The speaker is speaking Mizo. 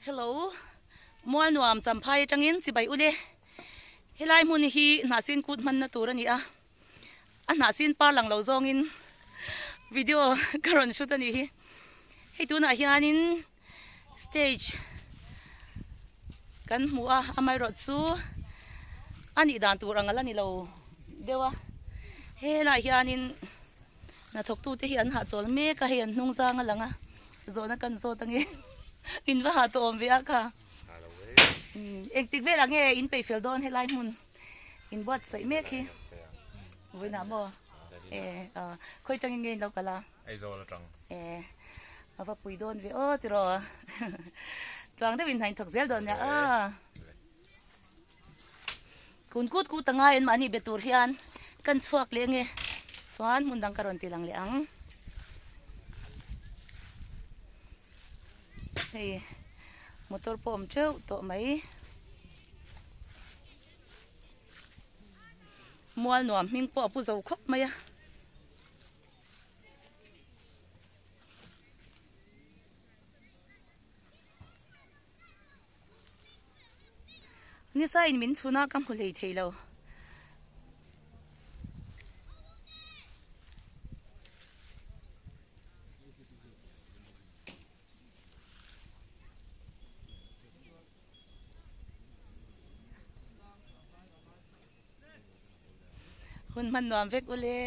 Hello mual nuam champhai atangin chibai ule helai hmun hi hnahsin kut hmanna tur a ni a a hnahsin par lang lo zawngin video ka rawn shoot a nih hi hei tunah hianin stage kan hmu a amaherawhchu a nih dan tur ang a la ni lo deuh a helaiah hianin hnathawktute hi an hahchawl mek a hei an hnung zang a lang a. Zawhna kan zawt ange in va ha tawh awm ve a kha. Engtik velah nge in peih fel dawn helai hmun in buatsaih mek hi. Vawiinah maw? E khawi tangin nge in lo kal a? Aizawl atang. E a va pui dawn ve aw tiraw. Tluang deuhin hna in thawk zel dawn nia a. Kun kut kut anga en mahni be tur hian kan chhuak leh nge chuan hmun dang ka rawn ti lang leh ang. Hei motor pawh awm teuh tawh mai. Mual nuam hming pawh a pu zo khawp mai a. Nisa in min chhun a ka hmu hlei thei lo. Hun hman nuam vek ule.